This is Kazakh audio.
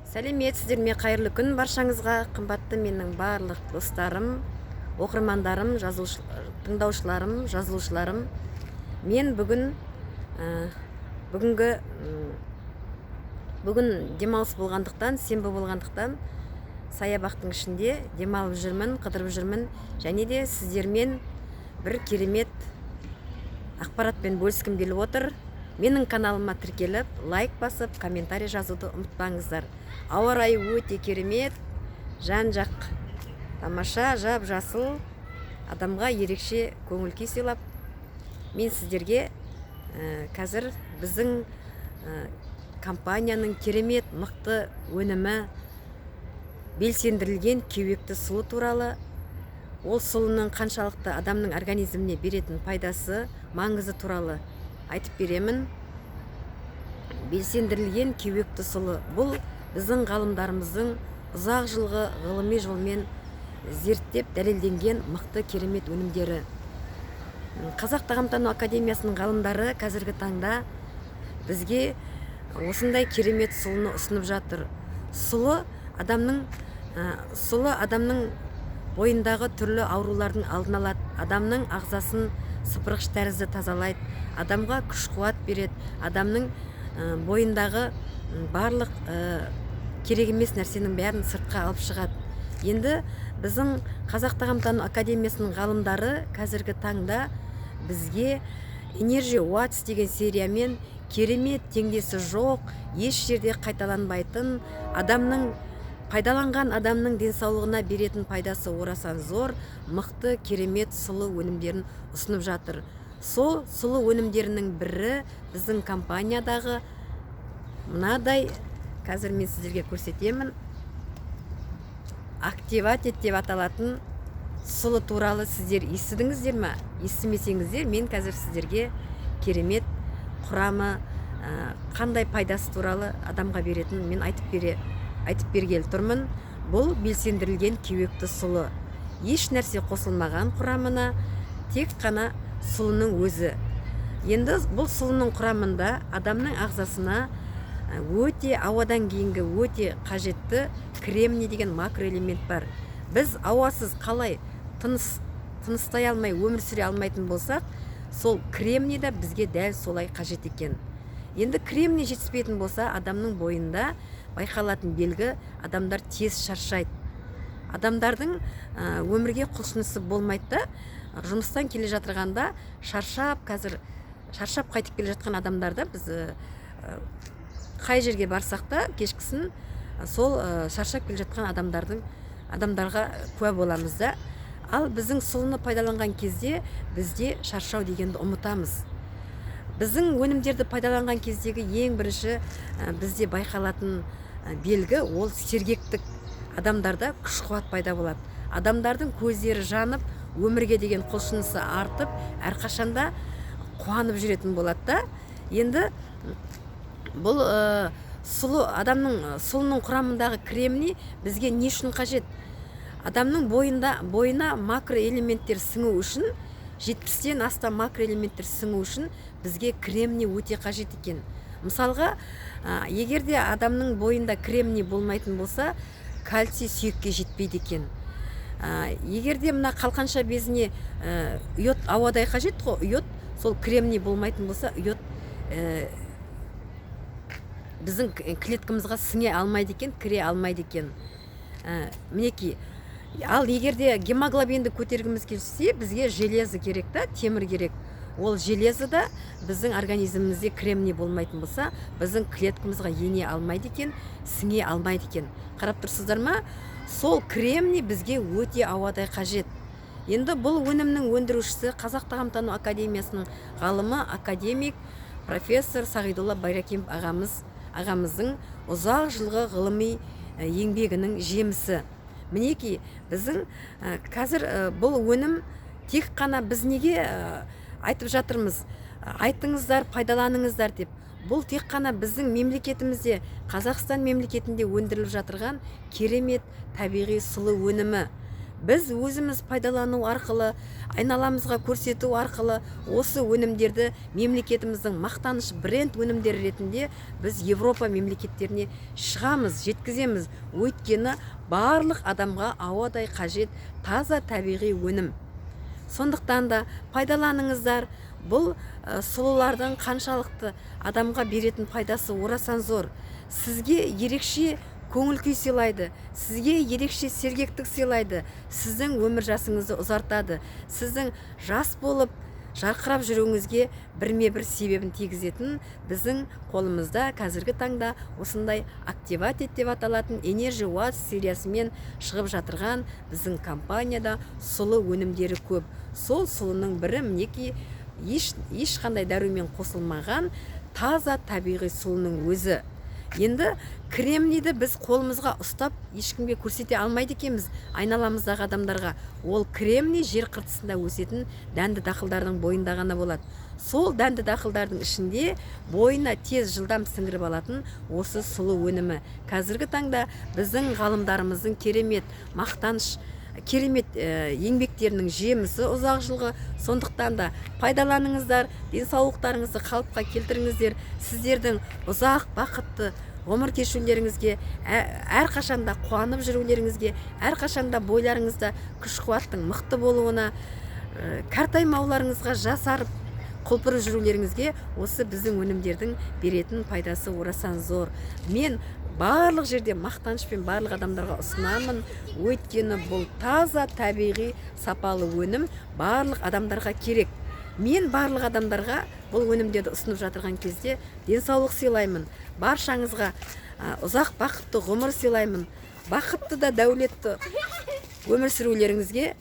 Сәлеметсіздер ме? Қайырлы күн баршаңызға, қымбатты менің барлық достарым, оқырмандарым, тыңдаушыларым, жазылушыларым. Мен бүгін бүгінгі бүгін демалыс болғандықтан, сенбі болғандықтан, саябақтың ішінде демалып жүрмін, қыдырып жүрмін және де сіздермен бір керемет ақпаратпен бөліскім келіп отыр. Менің каналыма тіркеліп, лайк басып, комментарий жазуды ұмытпаңыздар. Ауа райы өте керемет, жан жақ тамаша, жап жасыл, адамға ерекше көңіл күй сыйлап. Мен сіздерге қазір біздің компанияның керемет мықты өнімі, белсендірілген кеуекті сұлы туралы, ол сұлының қаншалықты адамның организміне беретін пайдасы, маңызы туралы айтып беремін. Белсендірілген кеуекті сұлы — бұл біздің ғалымдарымыздың ұзақ жылғы ғылыми жолмен зерттеп дәлелденген мықты, керемет өнімдері. Қазақ тағамтану академиясының ғалымдары қазіргі таңда бізге осындай керемет сұлыны ұсынып жатыр. Сұлы адамның бойындағы түрлі аурулардың алдын алады, адамның ағзасын сыпырғыш тәрізді тазалайды, адамға күш қуат береді, адамның бойындағы барлық керек емес нәрсенің бәрін сыртқа алып шығады. Енді біздің Қазақ тағамтану академиясының ғалымдары қазіргі таңда бізге Energy Watts деген сериямен керемет, теңдесі жоқ, еш жерде қайталанбайтын, адамның пайдаланған адамның денсаулығына беретін пайдасы орасан зор, мықты, керемет сұлы өнімдерін ұсынып жатыр. Сол сұлы өнімдерінің бірі біздің компаниядағы мынадай, қазір мен сіздерге көрсетемін, Активатед деп аталатын сұлы туралы сіздер естідіңіздер ме? Естімесеңіздер, мен қазір сіздерге керемет құрамы, қандай пайдасы туралы адамға беретін мен айтып бергелі тұрмын. Бұл белсендірілген кеуекті сұлы, еш нәрсе қосылмаған құрамына, тек қана сұлының өзі. Енді бұл сұлының құрамында адамның ағзасына өте ауадан кейінгі өте қажетті кремний деген макроэлемент бар. Біз ауасыз қалай тыныстай алмай, өмір сүре алмайтын болсақ, сол кремний да бізге дәл солай қажет екен. Енді кремний жетіспейтін болса, адамның бойында байқалатын белгі: адамдар тез шаршайды, адамдардың өмірге құлшынысы болмайды да. Жұмыстан келе жатырғанда шаршап, қазір шаршап қайтып келе жатқан адамдарда біз қай жерге барсақ та, кешкісін сол шаршап келе жатқан адамдарға куә боламыз да. Ал біздің сұлыны пайдаланған кезде бізде шаршау дегенді ұмытамыз. Біздің өнімдерді пайдаланған кездегі ең бірінші бізде байқалатын белгі — ол сергектік, адамдарда күш қуат пайда болады, адамдардың көздері жанып, өмірге деген құлшынысы артып, әрқашанда қуанып жүретін болады да. Енді бұл сұлы, адамның сұлының құрамындағы кремний бізге не үшін қажет? Адамның бойына макроэлементтер сіңу үшін, 70-тен астам макроэлементтер сіңу үшін бізге кремний өте қажет екен. Мысалға, егер де адамның бойында кремний болмайтын болса, кальций сүйекке жетпейді екен. Егер де мына қалқанша безіне йод ауадай қажет қой, йод, сол кремний болмайтын болса, йод біздің клеткамызға сіңе алмайды екен, кіре алмайды екен. Мінекей, ал егер де гемоглобинді көтергіміз келсе, бізге железо керек та, темір керек. Ол железо да біздің организмімізде кремний болмайтын болса, біздің клеткамызға ене алмайды екен, сіңе алмайды екен. Қарап тұрсыздар ма, сол кремний бізге өте ауадай қажет. Енді бұл өнімнің өндірушісі — Қазақ тағамтану академиясының ғалымы, академик, профессор Сағидолла Байракимов ағамыздың ұзақ жылғы ғылыми еңбегінің жемісі. Мінекей, біздің қазір бұл өнім тек қана, біз неге айтып жатырмыз, айтыңыздар, пайдаланыңыздар деп? Бұл тек қана біздің мемлекетімізде, Қазақстан мемлекетінде өндіріліп жатырған керемет табиғи сұлы өнімі. Біз өзіміз пайдалану арқылы, айналамызға көрсету арқылы осы өнімдерді мемлекетіміздің мақтаныш бренд өнімдері ретінде біз Европа мемлекеттеріне шығамыз, жеткіземіз. Өйткені барлық адамға ауадай қажет таза табиғи өнім. Сондықтан да пайдаланыңыздар. Бұл сұлылардың қаншалықты адамға беретін пайдасы орасан зор. Сізге ерекше көңіл күй сыйлайды, сізге ерекше сергектік сыйлайды, сіздің өмір жасыңызды ұзартады, сіздің жас болып жарқырап жүруіңізге бірме бір себебін тигізетін біздің қолымызда қазіргі таңда осындай Activated деп аталатын Energy Watts сериясымен шығып жатырған біздің компанияда сұлы өнімдері көп. Сол сұлының бірі, мінекей, ешқандай дәрумен қосылмаған таза табиғи сұлының өзі. Енді кремнийді біз қолымызға ұстап, ешкімге көрсете алмайды екенбіз, айналамыздағы адамдарға. Ол кремний жер қыртысында өсетін дәнді дақылдардың бойында ғана болады. Сол дәнді дақылдардың ішінде бойына тез, жылдам сіңіріп алатын осы сұлы өнімі. Қазіргі таңда біздің ғалымдарымыздың керемет мақтаныш, керемет еңбектерінің жемісі ұзақ жылғы. Сондықтан да пайдаланыңыздар, денсаулықтарыңызды қалыпқа келтіріңіздер. Сіздердің ұзақ, бақытты ғұмыр кешулеріңізге, әрқашанда қуанып жүрулеріңізге, әрқашанда бойларыңызда күш қуаттың мықты болуына, қартаймауларыңызға, жасарып құлпырып жүрулеріңізге осы біздің өнімдердің беретін пайдасы орасан зор. Мен барлық жерде мақтанышпен барлық адамдарға ұсынамын, өйткені бұл таза табиғи сапалы өнім барлық адамдарға керек. Мен барлық адамдарға бұл өнімдерді ұсынып жатырған кезде денсаулық сыйлаймын, баршаңызға ұзақ, бақытты ғұмыр сыйлаймын, бақытты да дәулетті өмір сүрулеріңізге.